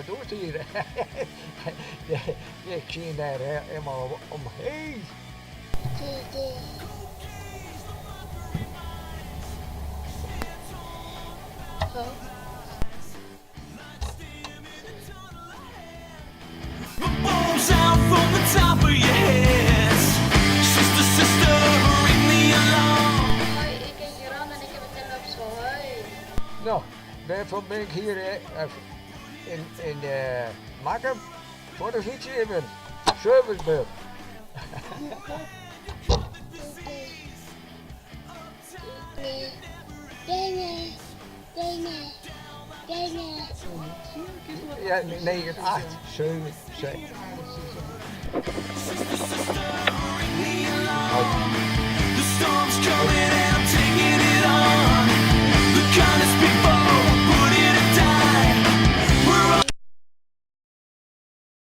Wat doest hier? Ik zie daar helemaal omheen. Hoi, ik ben Joran en ik heb een op school. Hoi. No, wêrfoar bin ik hjir yn Makkum? Foar de fytseevent, Servicebug. Ja, 9, 8, 7, 6.